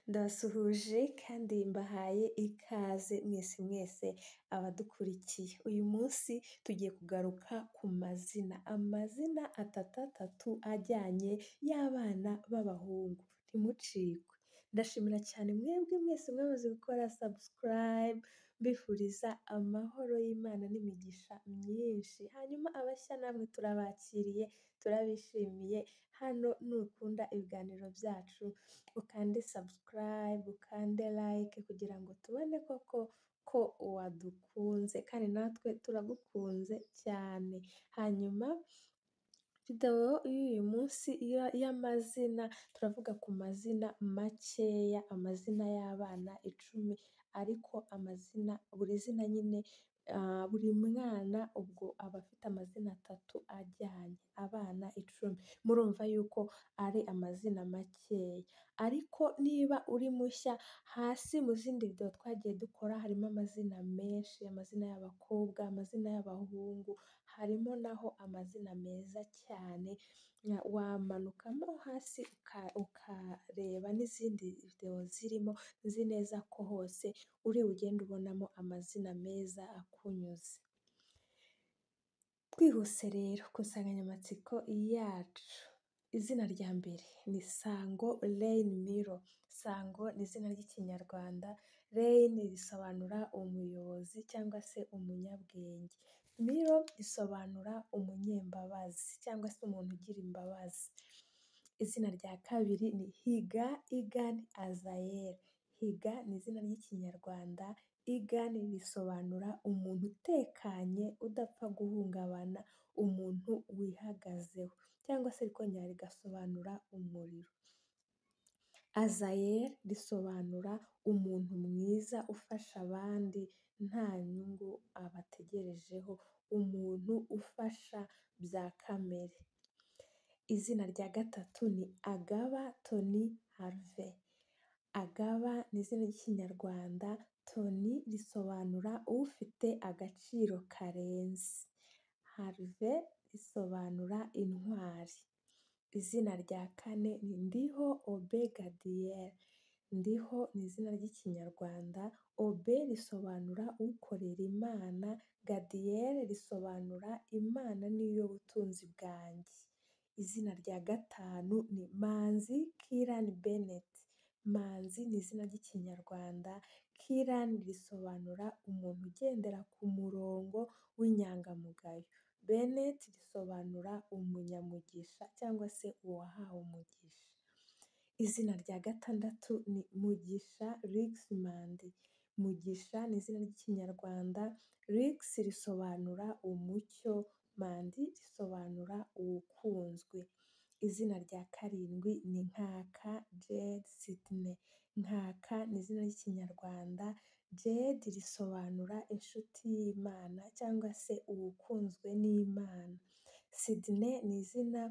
Ndabasuhuje kandi mbahaye ikaze mwese mwese abadukurikiye. Uyu munsi tugiye kugaruka ku mazina, amazina atatu atatu ajyanye y'abana b'abahungu, ntimucikwe. Ndashimira cyane mwebwe mwese mwamaze gukora subscribe, mbifuriza amahoro y'Imana n'imigisha myinshi. Hanyuma abashya namwe turabakiriye, turabishimiye, hano nukunda ibiganiro byacu ukande subscribe, ukande like kugira ngo tubone koko ko wadukunze kandi natwe turagukunze cyane. Hanyuma video y'uyu munsi y'amazina, turavuga ku mazina makeya, amazina y'abana 10, ariko amazina, buri zina nyine, buri mwana ubwo aba afite amazina 3 ajyanye, abana 10. Murumva yuko ari amazina makeya, ariko niba uri mushya, hasi mu zindi video twagiye dukora harimo amazina menshi, amazina y'abakobwa, amazina y'abahungu, harimo naho amazina meza cyane, wamanukamo hasi ukareba n'izindi video zirimo, nzi neza ko hose uri bugende ubonamo amazina meza akunyuze. Twihuse rero ku nsanganyamatsiko yacu, izina rya mbere ni Sango Rein Miro. Sango ni izina ry'Ikinyarwanda, Rein risobanura umuyobozi cyangwa se umunyabwenge, Miro risobanura umunyembabazi cyangwa se umuntu ugira imbabazi. Izina rya kabiri ni Higa Igan Azael. Higa ni izina ry'Ikinyarwanda, Igan risobanura umuntu utekanye, udapfa guhungabana, umuntu wihagazeho cyangwa se rikongera rigasobanura umuriro. Azael risobanura umuntu mwiza ufasha abandi nta nyungu abategerejeho, umuntu ufasha bya kamere. Izina rya gatatu ni Agaba Tony Harvey. Agaba ni izina ry'Ikinyarwanda, Tony risobanura ufite agaciro karenze, Harvey risobanura intwari. Izina rya kane ni Ndiho Obe Gadiel. Ndiho ni izina ry'Ikinyarwanda, Obe risobanura ukorera Imana, Gadiel risobanura Imana niyo butunzi bwanjye. Izina rya gatanu ni Manzi Kiran Bennett. Manzi ni izina ry'Ikinyarwanda, Kiran risobanura umuntu ugendera ku murongo w'inyangamugayo, Bennett risobanura umunyamugisha cyangwa se uwahawe umugisha. Izina rya gatandatu ni Mugisha Rixmand. Mugisha ni izina ry'Ikinyarwanda, Rix risobanura umucyo, Mandi risobanura ukunzwe. Izina rya karindwi ni Nkaka Jade Sydney. Nkaka ni izina ry'Ikinyarwanda, Jade risobanura inshuti y'Imana cyangwa se uwukunzwe n'Imana. Sydney ni izina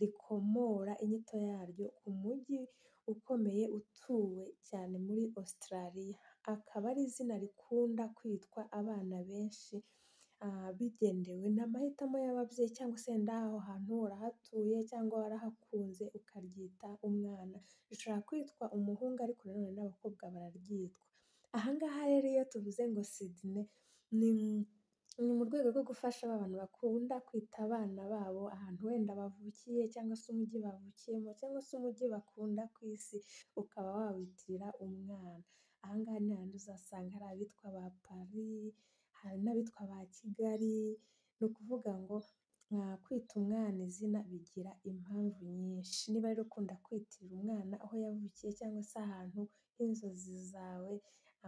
rikomora inyito yaryo ku mujyi ukomeye utuwe cyane muri Australia, akaba ari izina rikunda kwitwa abana benshi bigendewe n'amahitamo y'ababyeyi cyangwa se wenda aho hantu urahatuye cyangwa warahakunze ukaryita umwana. Rishobora kwitwa umuhungu ariko nanone n'abakobwa bararyitwa. Aha ngaha rero iyo tuvuze ngo Sydney ni mu rwego rwo gufasha abantu bakunda kwita abana babo ahantu wenda bavukiye cyangwa se umujyi bavukiyemo cyangwa se umujyi bakunda ku isi, ukaba wawitirira umwana. Aha ngaha ni hahandi uzasanga hari abitwa ba Paris, hari n'abitwa ba Kigali, ni ukuvuga ngo kwita umwana izina bigira impamvu nyinshi. Niba rero ukunda kwitirira umwana aho yavukiye cyangwa se ahantu h'inzozi zawe,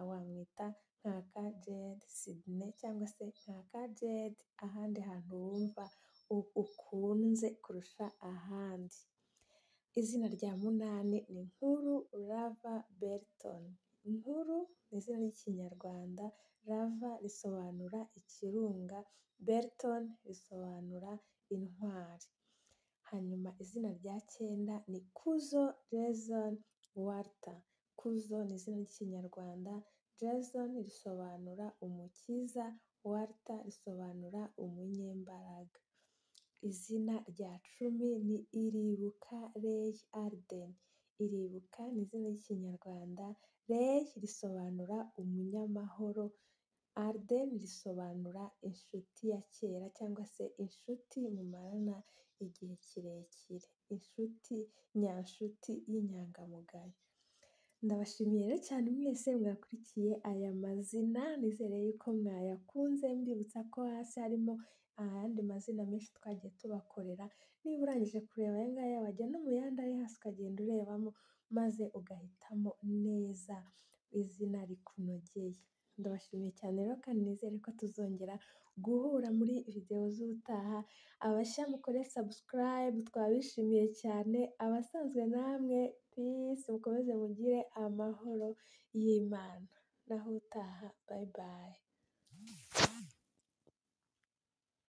wamwita Nkaka Jade Sydney cyangwa se Nkaka Jade, ahandi hantu wumva ukunze kurusha ahandi. Izina rya munani ni Nkuru Lava Berton. Nkuru ni izina ry'Ikinyarwanda, Lava risobanura ikirunga, Berton risobanura intwari. Hanyuma izina rya cyenda ni Kuzo Jason Walter. Kuzo ni izina ry'Ikinyarwanda, Jason risobanura umukiza, Walter risobanura umunyembaraga. Izina rya 10 ni Iribuka Ray Arden. Iribuka ni izina ry'Ikinyarwanda, Ray risobanura umunyamahoro, Arden risobanura inshuti ya kera cyangwa se inshuti mumarana igihe kirekire, inshuti nyanshuti y'inyangamugayo. Ndabashimiye rero cyane mwese mwakurikiye aya mazina, nizere yuko mwayakunze, mbibutsa ko hasi harimo ayandi mazina menshi twagiye tubakorera, niba urangije kureba aya ngaya wajya no mu yandi ari hasi ukagenda urebamo, maze ugahitamo neza izina rikunogeye. Ndabashimiye cyane rero kandi nizere ko tuzongera guhura muri videwo z'ubutaha, abashya mukore subscribe twabishimiye cyane, abasanzwe namwe peace, mukomeze mugire amahoro y'Imana. Naho utaha, bye bye.